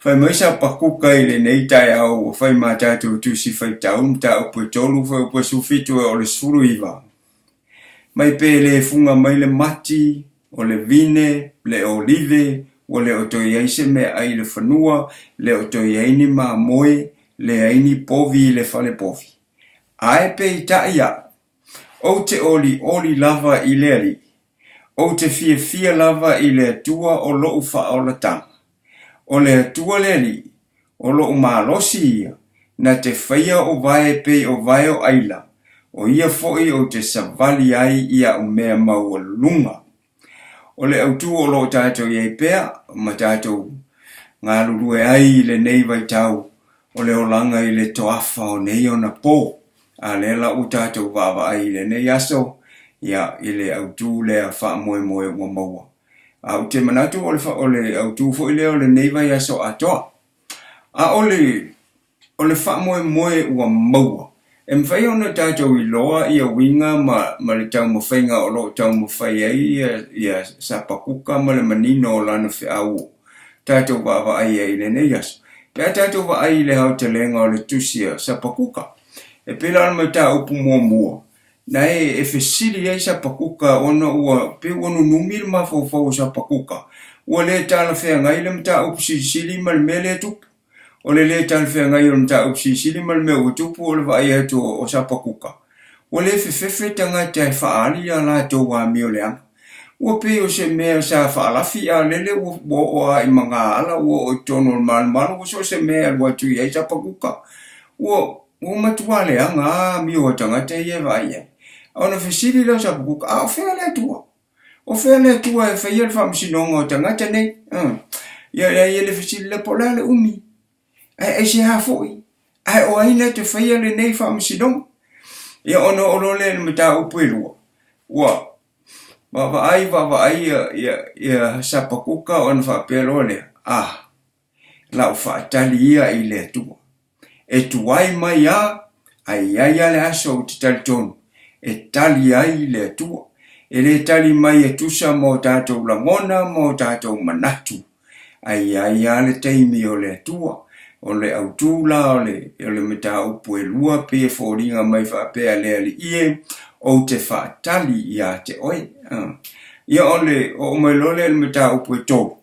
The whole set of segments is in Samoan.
Fai mai Sapakuka i lenei taeao ua fai ma tatou Tusi Faitau mataupu e 3 fuaiupu e 17 e oo i le 19. Mai pe le fuga mai le mati, o le vine, le olive, ua le o toe i ai se meaai i le fanua, le o toe i ai ni mamoe, leai ni povi i le fale povi. Ae peitai a'u, ou te olioli lava i le Alii, Ou te fiafia lava i le Atua o lo'u faaolataga. O le Atua le Alii, o lo'u malosi ia, na te faia o'u vae pei o vae o aila, o ia fo'i ou te savali ai i a'u mea maualuga. O le autū o lo'o tatou i ai pea ma tatou galulue ai i lenei vaitau o le olaga i le toafa o nei ona pō. A lea la ua tatou vaavaai i lenei aso, ia, i le autū lea faamoemoe ua maua. A ou te manatu o le, o le autū foi lea o lenei vaiaso atoa. A o le, o le faamoemoe ua maua, e mafai ona tatou iloa ia uiga ma, ma le taumafaiga o lo o taumafai ai ia, ia Sapakuka ma le manino o lana feau o tatou vaavaai ai i lenei aso. Pe a tatou vaai i le aotelega o le tusi a Sapakuka, e pei la o le mataupu muamua, na e, e fesili ai Sapakuka ona ua pei ua nunumi le mafaufau o Sapakuka, ua le talafeagai le mataupu silisili ma le mea lea e tupu. O le lē talafeagai o le mataupu silisili ma le mea ua tupu o le vaai atu o Sapakuka, ua le fefefe tagata e faaali a latou amioleaga. Ua pei o se mea sa faalafi a lele ua oo lava i magaala, ua oo i totonu o le malumalu, ua so o se mea e alu atu i ai Sapakuka. Ua, ua matua leaga lava amio a tagata ia e vaai i ai. Ona fesili lea o Sapakuka, A o fea le Atua? O fea le Atua e faia le faamasinoga o tagata nei? Ia, e i ai le fesili lea, po o le a le umi? Ae aisea foi? Ae o ai na te faia lenei faamasinoga? Ia, ona oo loa lea i le mataupu e lua, ua vaavaai, vaavaai ia, ia, ia Sapakuka ona faapea loa lea, Ah, lau faatali ia i le Atua. E tuai mai a, ae i ai a le aso ou te talitonu, e tali ai le Atua. E le tali mai e tusa ma o tatou lagona ma o tatou manatu, ae i ai a le taimi o le Atua. O le autū la o le, o le mataupu e lua pei e foliga mai faapea le Alii e, ou te faatali ia te oe. Ia o le oo mai loa lea i le mataupu e tolu,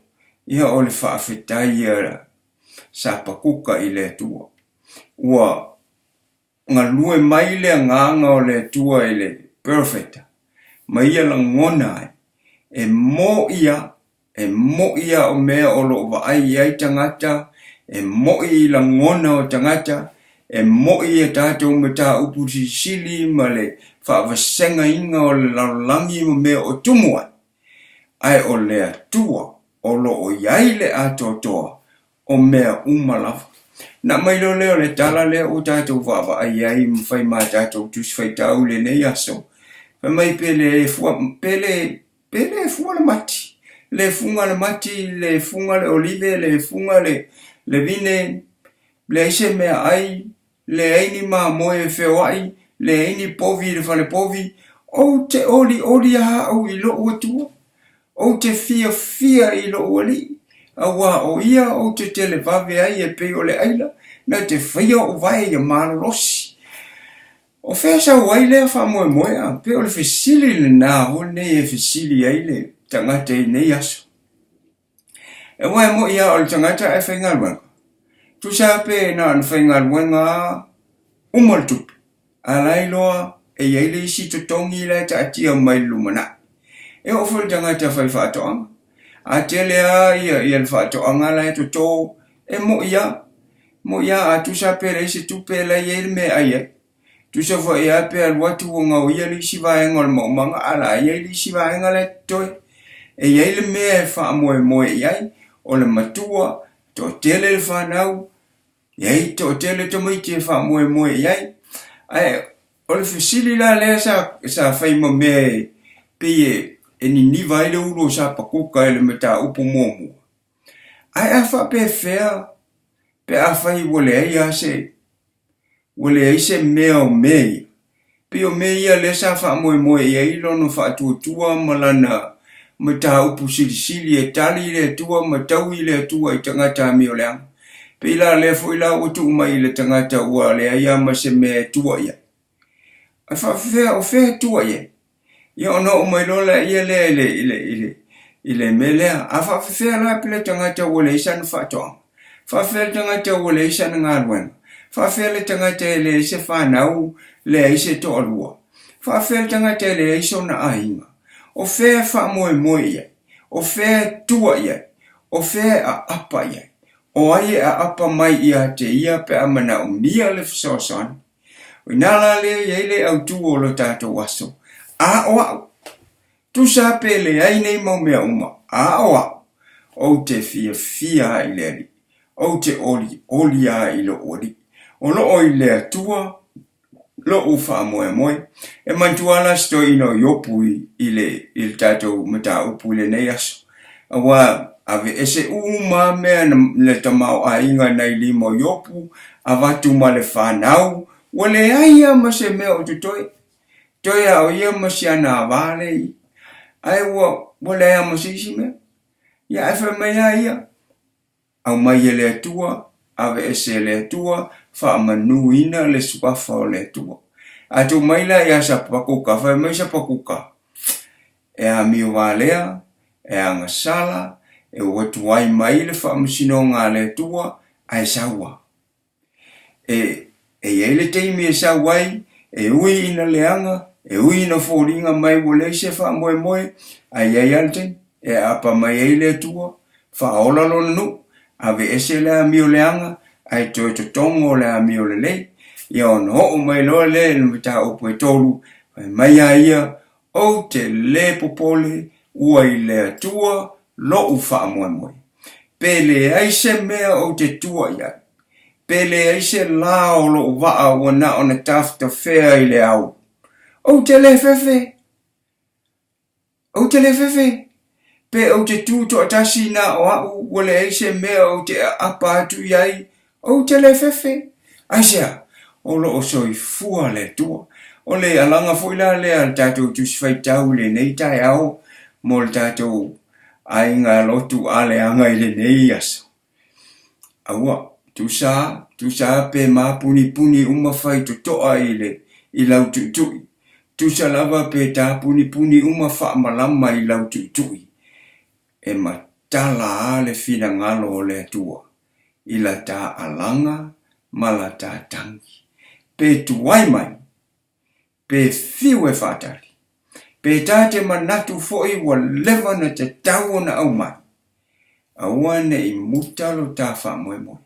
ia o le faafetai a Sapakuka i le Atua. Ua galue mai le agaga o le Atua i le Perofeta, ma ia lagona ai, e moʻi a, e moʻi a o mea o lo o vaai i ai tagata, e moʻi i lagona o tagata, e moʻi i a tatou mataupu silisili ma le faavasegaina o le lalolagi ma mea o tumu ai. Ae o le Atua o lo o i ai le atoatoa o mea uma lava. Na aumai loa lea o le tala lea ua tatou vaavaai ai ma fai ma tatou Tusi Faitau i lenei aso, fai mai pe le fua, pe le, pe le fua le mati, le fuga le mati, le fuga le olive, le fuga le, le vine, leai se meaai, leai ni mamoe e feoai, leai ni povi i le fale povi, ou te olioli lava au i lou Atua, ou te fiafia i lou Alii, auā o ia ou te televave ai e pei o le aila, na te faia o'u vae ia malolosi. O fea sau ai lea faamoemoe a? Pei o le fesili lenā foi lenei e fesili ai le tagata i nei aso. Aua e moʻi lava o le tagata ae faigaluega. Tusa lava pe na ona faigaluega lava, uma le tupe, a la e iloa e i ai le isi totogi la e taatia mai i le lumanai. E oo foi i le tagata faifaatoaga, a tele lava ia, ia le faatoaga la e toto, e moʻi lava, moʻi lava a tusa lava pe leai se tupe la e i ai le mea e ai ai. Tusa foi lava pe alu atu ua gaoia le isi vaega o le maumaga, a la i ai le isi vaega la e totoe. E i ai le mea e faamoemoe i ai, o le matua, toatele le fanau, e i ai toatele tamaiti e faamoemoe i ai. Ae o le fesili la lea sa, sa fai ma mea e pei e, e niniva ai le ulu o Sapakuka i le mataupu muamua. Ae a faapefea pe afai ua leai lava se, ua leai se mea o mea ia? Pei o mea ia lea sa faamoemoe i ai lona faatuatua ma lana mataupu silisili e tali i le Atua ma taui i le Atua i tagata amioleaga. Pei la lea foi la ua tuu mai i le tagata ua leai lava ma se mea e tua i ai. Ae faafefea o fea e tua i ai? Ia ona oo mai loa lea lea i le, i le, i le, i le mea lea. A faafefea la pe le tagata ua leai sana faatoaga? Faafefea le tagata ua leai sana galuega? Faafefea le tagata e leai se fanau, leai se toalua? Faafefea le tagata e leai sona aiga? O fea e faamoemoe i ai? O fea e tua i ai? O fea e aapa i ai? O ai e aapa mai ia te ia pe a manaomia le fesoasoani? O i ina la lea e i ai le autu o lo tatou aso, a o au. Tusa pe leai nei mau mea uma, a o au, ou te fiafia lava i le Alii, ou te olioli lava i lou Alii. O lo o i le Atua lou faamoemoe. E manatua la se toeaina o Iopu i le, i le tatou mataupu i lenei aso. Aua aveese uma mea le tamaoaiga nai lima o Iopu, avatu ma le fanau, ua leai lava ma se mea o totoe. Toe a o ia ma si ana ava lea i. Ae ua, ua leai lava ma se isi mea. Ia ae fai mai lava ia, Aumai e le Atua, aveese e le Atua, faamanuina le suafa o le Atua. A tuu mai la ia Sapakuka, fai mai Sapakuka, e amio valea, e agasala, e ua tuai mai le faamasinoga a le Atua, ae sau lava. E, e i ai le taimi e sau ai, e ui ina leaga, e ui ina foliga mai ua leai se faamoemoe, ae i ai lava le taimi e aapa mai ai le Atua, faaola lona nuu, aveese le amio leaga, ae toe totogo le amio lelei. Ia ona oo mai loa lea i le mataupu e tolu, fai mai a ia, Ou te lē popole, ua i le Atua loʻu faamoemoe. Pe leai se mea ou te tua i ai, pe leai se lā o loʻu vaa ua na o na tafetafea i le ao, ou te lē fefe, ou te lē fefe. Pe ou te tu toatasi na o aʻu ua leai se mea ou te aapa atu i ai, Ou te le fefe. Aisea? O lo o soifua le Atua. O le alaga foi la lea a le tatou Tusi Faitau i lenei taeao mo le tatou aiga lotu aleaga i lenei aso. Aua, tusa, tusa pe mapunipuni uma faitotoa i le i lau tuitui. Tusa lava pe tapunipuni uma faamalama i lau tuitui. E matala a le finagalo o le Atua i la ta alaga ma la ta tagi. Pe tuai mai, pe fiu e faatali, pe ta te manatu foi ua leva na tatau ona aumai, aua ne i muta lo ta faamoemoe.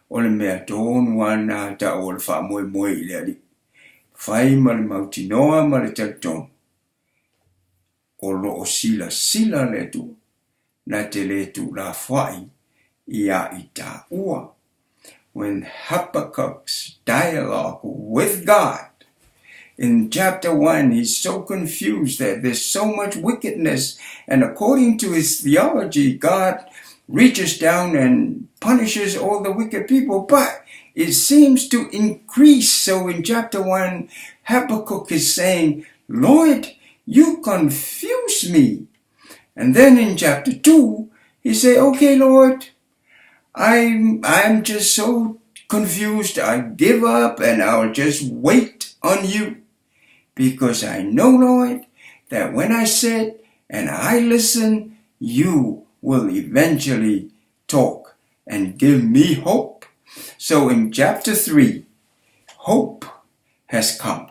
O le mea tonu lava lena tau o le faamoemoe i le Alii. Fai ma le mautinoa ma le talitonu, o lo o silasila le Atua na te lē tuulafoai iā i taua. When Habakkuk's dialogue with God in chapter 1, he's so confused that there's so much wickedness, and according to his theology, God reaches down and punishes all the wicked people, but it seems to increase. So in chapter 1, Habakkuk is saying, Lord, you confuse me. And then in chapter 2, he say, okay, Lord, I'm just so confused. I give up and I'll just wait on you because I know, Lord, that when I sit and I listen, you will eventually talk and give me hope. So in chapter 3, hope has come.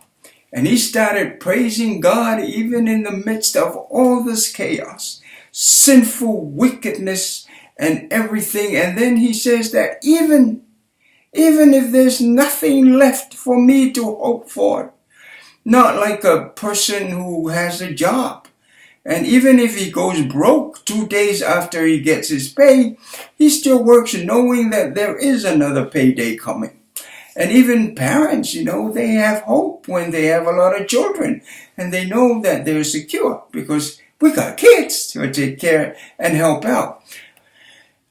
And he started praising God even in the midst of all this chaos, sinful wickedness, and everything. And then he says that even, even if there's nothing left for me to hope for, not like a person who has a job. And even if he goes broke 2 days after he gets his pay, he still works knowing that there is another payday coming. And even parents, you know, they have hope when they have a lot of children and they know that they're secure because we got kids to take care and help out.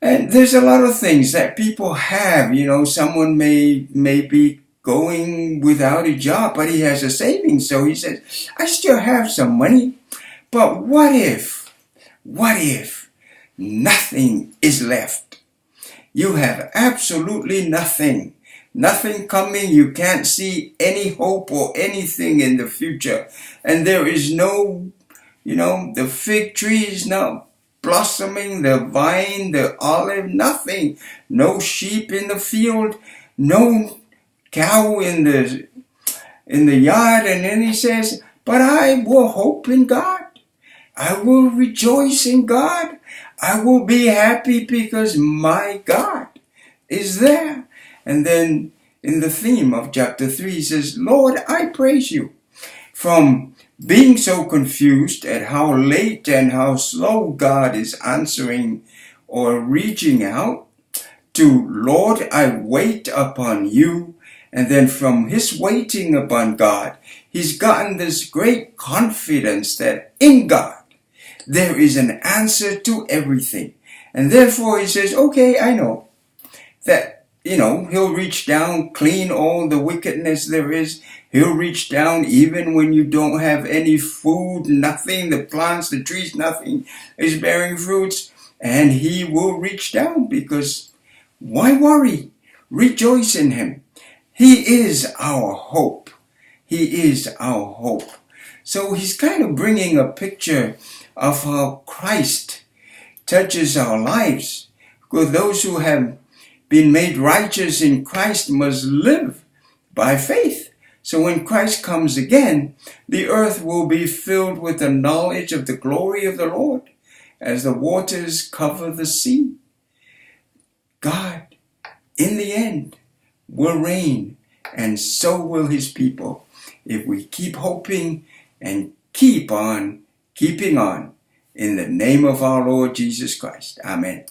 And there's a lot of things that people have, you know, someone may be going without a job, but he has a savings. So he says, I still have some money, but what if, what if nothing is left? You have absolutely nothing. Nothing coming. You can't see any hope or anything in the future. And there is no, you know, the fig tree is not blossoming, the vine, the olive, nothing. No sheep in the field, no cow in the yard. And then he says, but I will hope in God. I will rejoice in God. I will be happy because my God is there. And then in the theme of chapter 3, he says, Lord, I praise you. From being so confused at how late and how slow God is answering or reaching out to, Lord, I wait upon you. And then from his waiting upon God, he's gotten this great confidence that in God, there is an answer to everything. And therefore he says, okay, I know that, you know, he'll reach down, clean all the wickedness there is. He'll reach down even when you don't have any food, nothing, the plants, the trees, nothing is bearing fruits. And he will reach down because why worry? Rejoice in him. He is our hope. He is our hope. So he's kind of bringing a picture of how Christ touches our lives. Because those who have been made righteous in Christ must live by faith. So when Christ comes again, the earth will be filled with the knowledge of the glory of the Lord as the waters cover the sea. God, in the end, will reign, and so will his people, if we keep hoping and keep on keeping on. In the name of our Lord Jesus Christ. Amen.